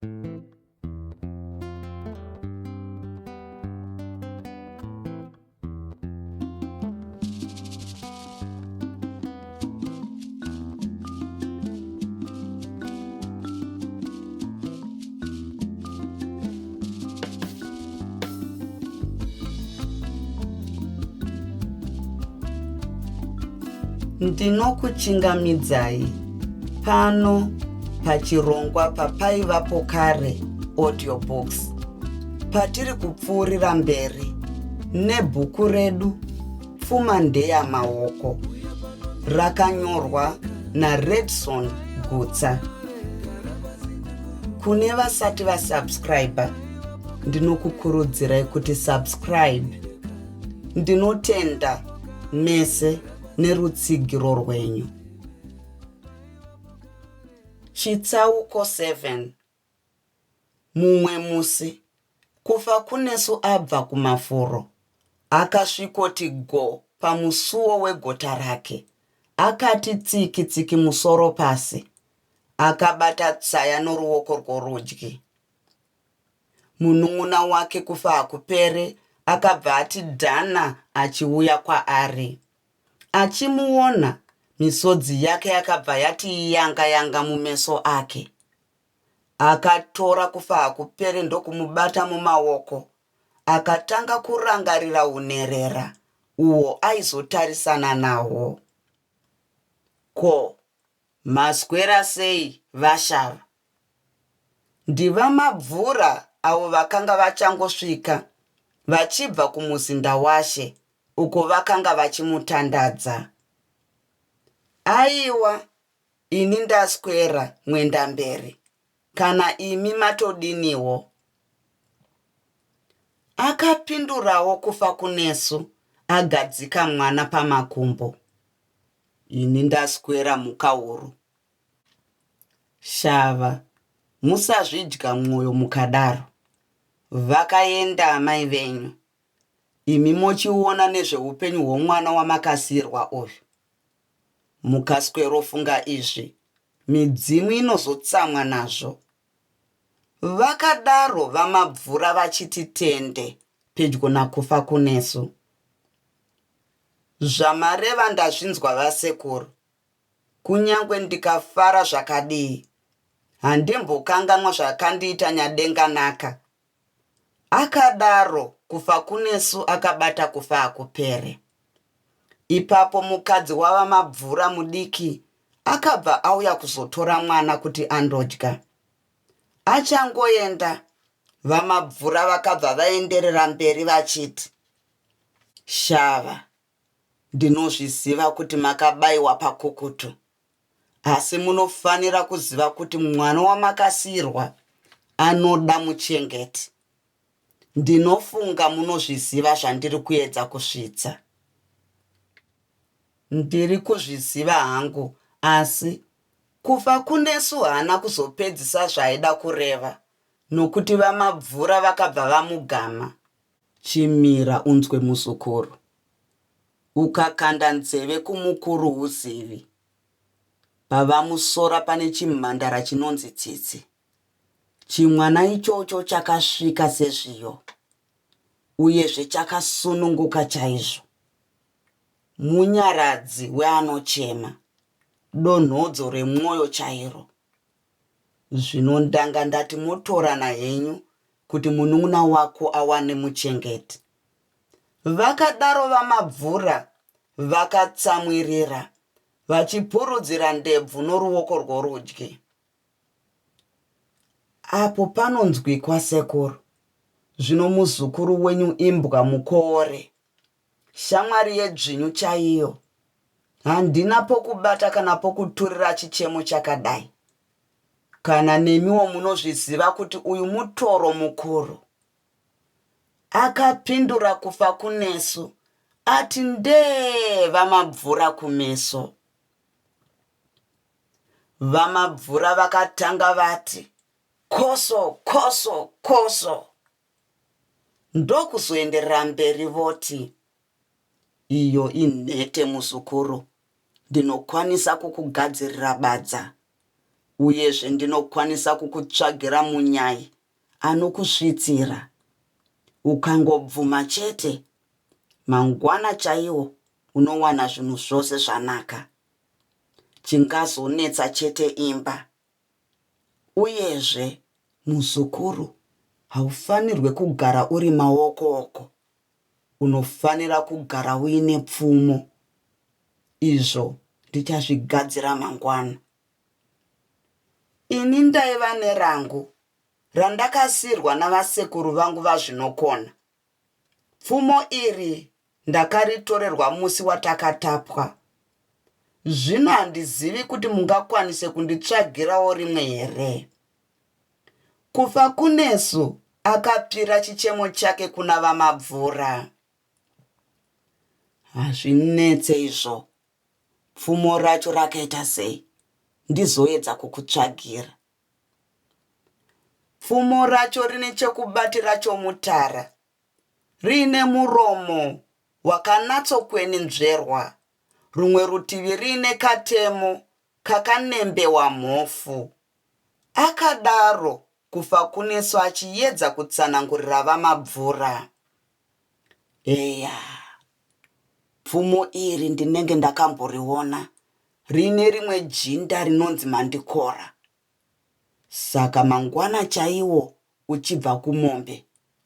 Ndinokuchingamidzai pano pachirongwa papaivapo kare audiobooks patiri kupfuurira mberi nebhuku redu Pfuma ndeya maoko rakanyorwa naRedson Gutsa. Kune vasati vasubscriber ndinokukurudzirai kuti subscribe. Ndinotenda mese nerutsigiro rwenyu. Chitsauko 7 Mumwe musi, Kufakunesu abva kumafuro, akasvikoti go pamusuwo wegota rake, akati tsiki tsiki musoro pasi, akabata tsaya noruoko rworudyi. Munun'una wake Kufahakupere akabva ati dhana achiuya kwaari. Achimuona, misodzi yake yakabva yati yanga yanga mumeso ake. Akatora Kufahakupere ndokumubata mumaoko akatanga kurangarira hunherera uhwo aizotarisana nahwo. Ko, maswera sei vaShava? NdiVaMabvura avo vakanga vachangosvika vachibva kumuzinda washe uko vakanga vachimutandadza. Aiwa, ini ndaswera Mwendamberi, kana imi matodiniwo? Akapindurawo Kufakunesu agadzika mwana pamakumbo. Ini ndaswera Mhukahuru. Shava, musazvidya mwoyo mukadaro. Vakaenda amai venyu, imi mochiona nezveupenyu hwomwana wamakasiirwa uyu. Mukaswerofunga izvi, midzimu inozotsamwa nazvo. Vakadaro VaMabvura vachiti tende pedyo naKufakunesu. Zvamareva ndazvinzwa vasekuru. Kunyangwe ndikafara zvakadii, handimbokanganwa zvakandiita Nyadenganaka. Akadaro Kufakunesu akabata Kufahakupere. Ipapo mukadzi waVaMabvura mudiki akabva auya kuzotora mwana kuti andodya. Achangoenda, VaMabvura vakabva vaenderera mberi vachiti, Shava, Ndinozviziva kuti makabaiwa pakukutu, asi munofanira kuziva kuti mwana wamakasiirwa anoda muchengeti. Ndinofunga munozviziva zvandiri kuedza kusvitsa. Ndiri kuzviziva hangu, asi Kufakunesu haana kuzopedzisa zvaaida kureva nokuti VaMabvura vakabva vamugama. Chimira unzwe muzukuru. Ukakanda nzeve kumukuru huzivi. Pavamusora pane chimhandara chinonzi Tsitsi. Chimwana ichocho chakasvika sezviyo uyezve chakasununguka chaizvo. Munyaradzi weanochema, donhodzo remwoyo chairo. Zvino ndanga ndati motorana henyu kuti munun'una wako awane muchengeti. Vakadaro VaMabvura vakatsamwirira vachipurudzira ndebvu noruoko rworudyi. Apo panonzwikwa sekuru, zvino muzukuru wenyu imbwa mukoore, shamwari yedzvinyu chaiyo. Handina pokubata kana pokuturira chichemo chakadai. Kana nemiwo munozviziva kuti uyu mutoro mukuru. Akapindura Kufakunesu ati ndee VaMabvura kumeso. VaMabvura vakatanga vati koso koso koso ndokuzoenderera mberi voti, Iyo inhete muzukuru, ndinokwanisa kukugadzirira badza. Uyezve ndinokwanisa kukutsvagira munyai anokusvitsira. Ukangobvuma chete, mangwana chaiwo unowana zvinhu zvose zvanaka. Chingazonetsa chete imba. Uyezve muzukuru haufanirwe kugara uri maoko-oko. Unofanira kugara uine pfumo. Izvo ndichazvigadzira mangwana. Ini ndaiva nerangu randakasiirwa navasekuru vangu vaZvinokona. Pfumo iri ndakaritorerwa musi watakatapwa. Zvino handizivi kuti mungakwanise kunditsvagirawo rimwe here? Kufakunesu akapira chichemo chake kuna VaMabvura. Hazvinetse izvo. Pfumo racho rakaita sei? Ndizoedza kukutsvagira. Pfumo racho rine chekubatira chomutara, riine muromo wakanatsokwenenzverwa, rumwe rutivi riine katemo kakanembewa mhofu. Akadaro Kufakunesu achiedza kutsanangurira VaMabvura. Eya, pfumo iri ndinenge ndakamboriona riine rimwe jinda rinonzi Mandikora. Saka mangwana chaiwo uchibva kumombe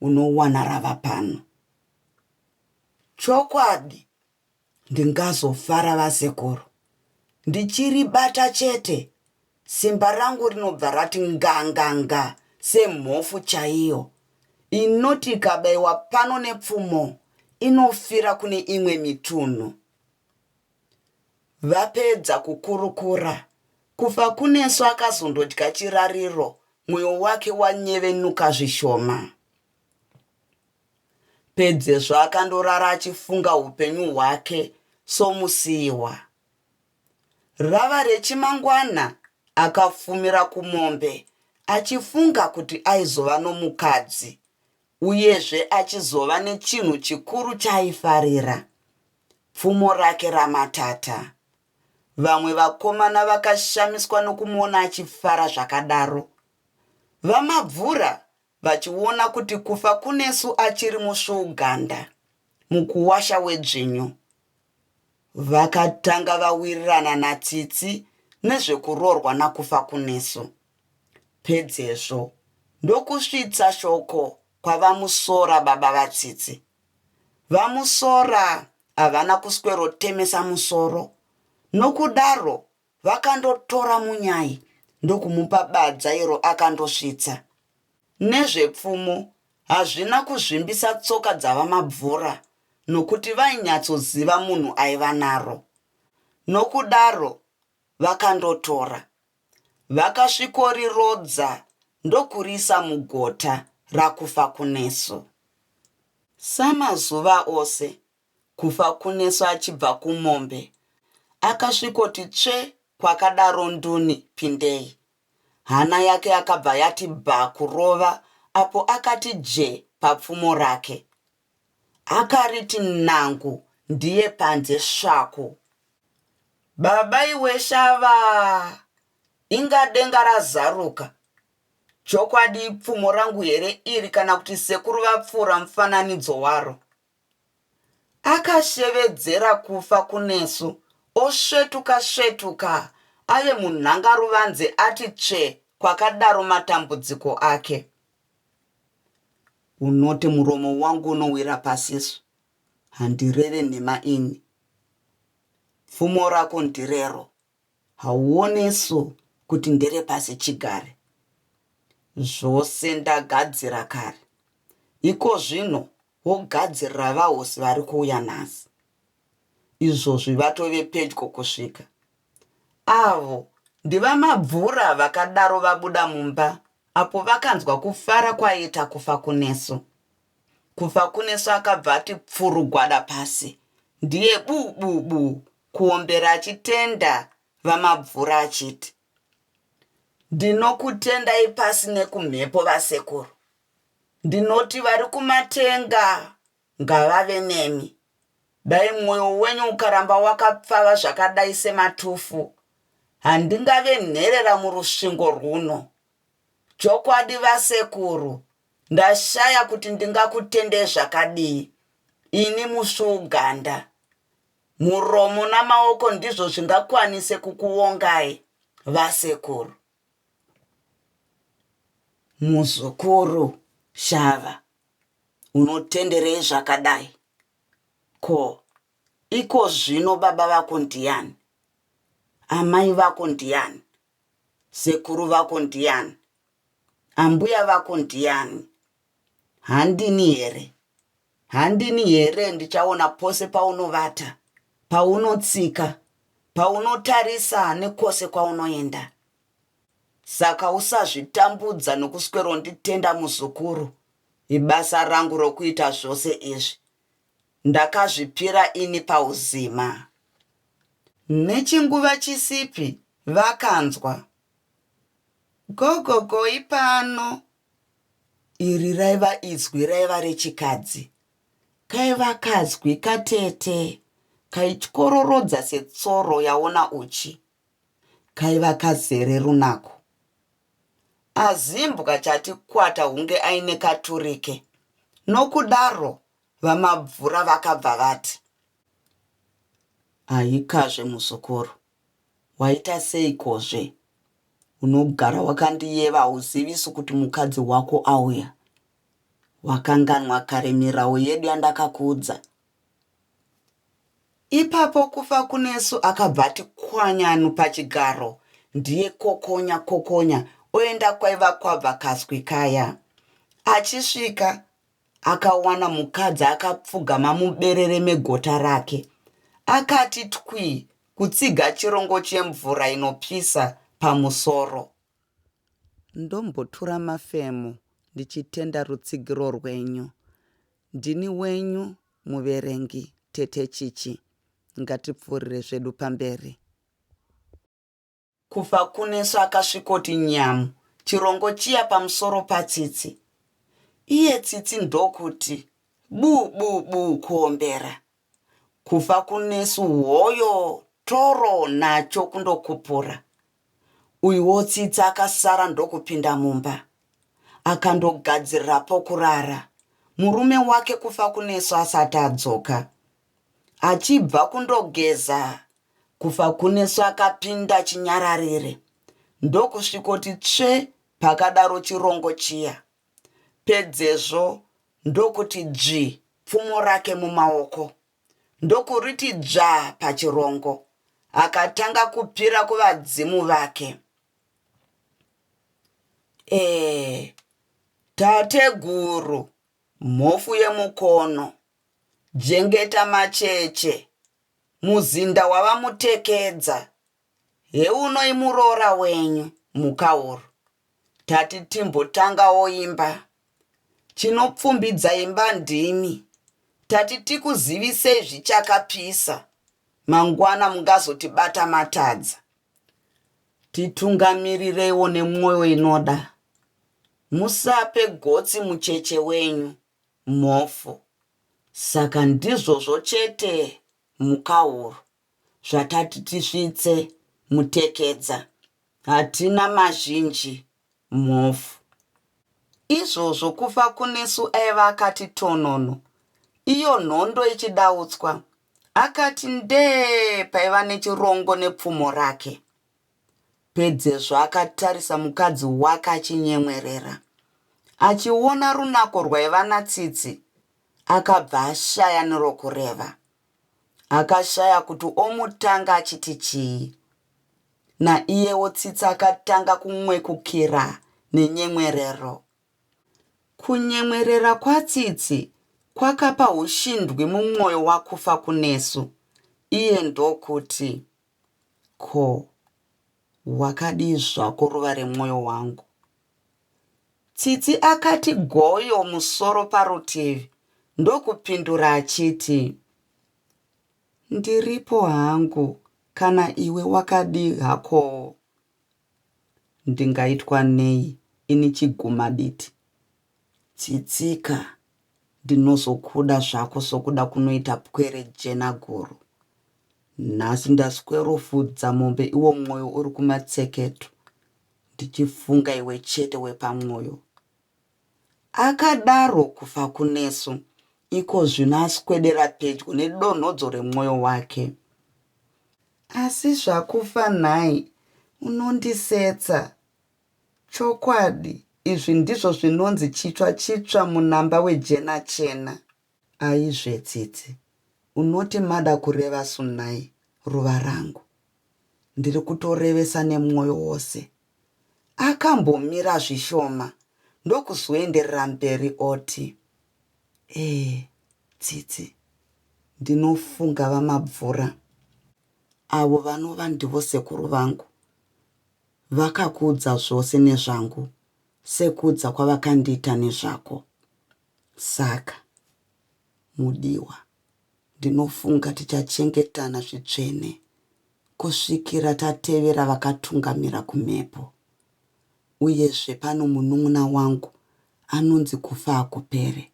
unowana rava pano. Chokwadi Ndingazofara vasekuru ndichiribata chete simba rangu rinobva rati nganganga semhofu chaiyo inoti ikabaiwa pano nepfumo inofira kune imwe mitunhu. Vapedza kukurukura, Kufakunesu akazondodya chirariro mwoyo wake wanyevenuka zvishoma. Pedzezvo akandorara achifunga hupenyu hwake somusiiwa. Rava rechimangwana akafumira kumombe achifunga kuti aizova nomukadzi uyezve achizova nechinhu chikuru chaaifarira, pfumo rake ramatata. Vamwe vakomana vakashamiswa nokumuona achifara zvakadaro. VaMabvura vachiona kuti Kufakunesu achiri musvuuganda, mukuwasha wedzvinyu. Vakatanga vawirirana naTsitsi nezvekuroorwa naKufakunesu. Pedzezvo ndokusvitsa shoko kwaVaMusora baba vaTsitsi. VaMusora havana kuswerotemesa musoro nokudaro Vakandotora munyai ndokumupa badza iro akandosvitsa. Nezvepfumo hazvina kuzvimbisa tsoka dzaVaMabvura nokuti vainyatsoziva munhu aiva naro. Nokudaro vakandotora. Vakasvikorirodza ndokuriisa mugota raKufakunesu. Samazuva ose, Kufakunesu achibva kumombe akasvikoti tsve kwakadaro Nduni pindei. Hana yake yakabva yati bha kurova apo akati je papfumo rake. Akariti nangu ndiye panze svaku. Baba iwe shavaa! Inga denga razaruka. Chokwadi ipfumo rangu here iri kana kuti sekuru vapfuura mufananidzo waro? Akashevedzera kufa kunesu osvetuka svetuka ave munhangaruvanze ati tsve kwakadaro matambudziko ake. Unoti muromo wangu unowira pasisu handireve nhema ini. Pfumo rako ndirero Hauonesu kuti nderepasi chigare. Zvose ndagadzira kare. Ikozvino wogadzirira vahosi vari kuuya nhasi. Izvozvi vatove pedyo kusvika. Avo ndiVaMabvura vakadaro vabuda mumba apo vakanzwa kufara kwaiita Kufakunesu. Kufakunesu akabva ati pfuru gwada pasi ndiye bu bu bu kuombera achitenda VaMabvura achiti, Ndinokutendai pasi nekumhepo vasekuru. Ndinoti vari kumatenga ngavave nemi. Dai mwoyo wenyu ukaramba wakapfava zvakadai sematufu. Handingave nherera murusvingo rwuno. Chokwadi vasekuru, ndashaya kuti ndingakutendei zvakadii ini musvuuganda. Muromo namaoko ndizvo zvingakwanise kukuongai vasekuru. Muzukuru Shava, unotenderei zvakadai? Ko, ikozvino baba vako ndiani? Amai vako ndiani? Sekuru vako ndiani? Ambuya vako ndiani? Handini here? Handini here ndichaona pose paunovata, paunotsika, paunotarisa nekwose kwaunoenda? Saka usazvitambudza nokusweronditenda muzukuru, ibasa rangu rokuita zvose izvi. Ndakazvipira ini pauzima. Nechinguva chisipi vakanzwa. Gogogoi pano! Iri raiva izwi raiva rechikadzi. Kaiva kazwi katete kaityororodza setsoro yaona uchi. Kaiva kazere runako. Azimbwa chati kwata hunge aine katurike. Nokudaro VaMabvura vakabva vati. Aikazve muzukuru, waita seikozve? Unogara wakandiyeva hauzivisu kuti mukadzi wako auya. Wakanganwa kare mirawo yedu yandakakuudza. Ipapo Kufakunesu akabva ati kwanyanu pachigaro ndiye kokonya kokonya oenda kwaiva kwabva kazwi kaya. Achisvika akawana mukadzi akapfugama muberere megota rake. Akati twii kutsiga chirongo chemvura inopisa pamusoro. Ndombotura mafemo ndichitenda rutsigiro rwenyu. Ndini wenyu muverengi Tete Chichi. Ngatipfuurire zvedu pamberi. Kufakunesu akasvikoti nyamu chirongo chiya pamusoro paTsitsi. Iye Tsitsi ndokuti bu bu bu kuombera. Kufakunesu hoyo toro nacho kundokupura. Uyuwo Tsitsi akasara ndokupinda mumba. Akandogadzirira pokurara murume wake Kufakunesu asati adzoka. Achibva kundogeza, Kufakunesu akapinda chinyararire ndokusvikoti tsve pakadaro chirongo chiya. Pedzezvo ndokuti dzvi pfumo rake mumaoko ndokuriti dzvaa pachirongo akatanga kupira kuvadzimu vake. Ee, tateguru, mhofu yemukono, jengeta macheche, muzinda wavaMutekedza, heunoi muroora wenyu, Mhukauru. Tati timbotangawo imba. Chinopfumbidza imba ndimi. Tati tikuzivisei zvichakapisa, mangwana mungazotibata matadza. Titungamirireiwo nemwoyo inoda. Musape gotsi mucheche wenyu, Mhofu. Saka ndizvozvo chete Mhukahuru zvatati tisvitse Mutekedza. Hatina mazhinji Mhofu. Izvozvo Kufakunesu aiva akati tonono, iyo nhondo ichidautswa, akati ndee paiva nechirongo nepfumo rake. Pedzezvo akatarisa mukadzi wake achinyemwerera. Achiona runako rwaiva naTsitsi, akabva ashaya nerokureva. Akashaya kuti omutanga achiti chii. Naiyewo Tsitsi akatanga kumwekukira nenyemwerero. Kunyemwerera kwaTsitsi kwakapa hushindwi mumwoyo waKufakunesu, iye ndokuti, Ko, wakadii zvako ruva remwoyo wangu? Tsitsi akati goyo musoro parutivi ndokupindura achiti, Ndiripo hangu kana iwe wakadii hakowo? Ndingaitwa nei ini chigumaditi? Tsitsika, ndinozokuda zvako sokuda kunoita pwere jena guru. Nhasi ndaswerofudza mombe iwo mwoyo uri kumatseketo ndichifunga iwe chete wepamwoyo. Akadaro Kufakunesu ikozvino aswedera pedyo nedonhodzo remwoyo wake. Asi zvakufa nhai unondisetsa. Chokwadi izvi ndizvo zvinonzi chitsva chitsva munamba wejena chena. Aizve Tsitsi, unoti mada kureva su nhai ruva rangu? Ndiri kutorevesa nemwoyo wose. Akambomira zvishoma ndokuzoenderera mberi oti, Eh, Tsitsi, ndinofunga VaMabvura, avo vanova ndivo sekuru vangu, vakakuudza zvose nezvangu sekuudza kwavakandiita nezvako. Saka, mudiwa, ndinofunga tichachengetana zvitsvene kusvikira tatevera vakatungamira kumhepo. Uyezve pano munun'una wangu anonzi Kufahakupere.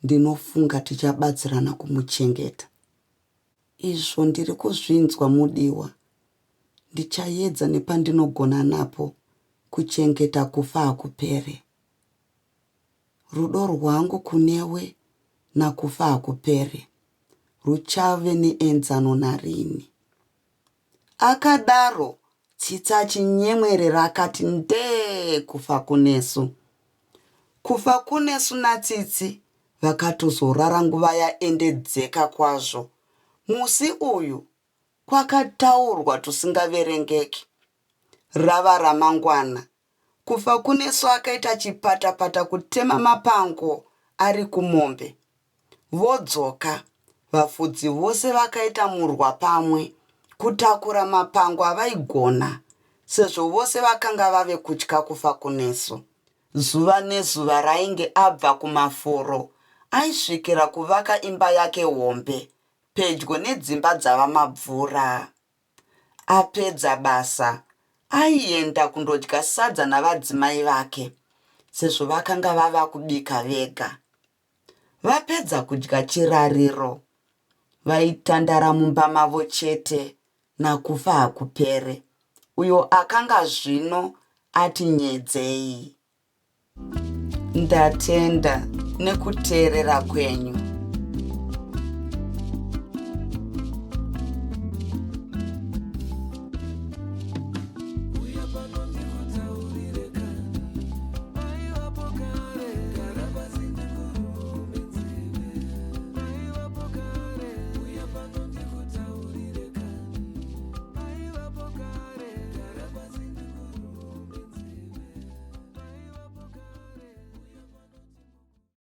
Ndinofunga tichabatsirana kumuchengeta. Izvo ndiri kuzvinzwa mudiwa. Ndichayedza nepandinogona napo kuchengeta Kufahakupere. Rudo rwangu kunewe naKufahakupere ruchave neenzano narini. Akadaro Tsitsi achinyemwerera akati ndee Kufakunesu. Kufakunesu naTsitsi vakatozorara nguva yaendedzeka kwazvo musi uyu kwakataurwa tusingaverengeki. Rava ramangwana Kufakunesu akaita chipatapata kutema mapango ari kumombe. Vodzoka, vafudzi vose vakaita murwa pamwe kutakura mapango avaigona sezvo vose vakanga vave kutya Kufakunesu. Zuva nezuva rainge abva kumafuro aisvikira kuvaka imba yake hombe pedyo nedzimba dzaVaMabvura. Apedza basa, aienda kundodya sadza navadzimai vake sezvo vakanga vava kubika vega. Vapedza kudya chirariro, vaitandara mumba mavo chete naKufahakupere uyo akanga zvino ati nyedzei. Ndatenda nekuteerera kwenyu.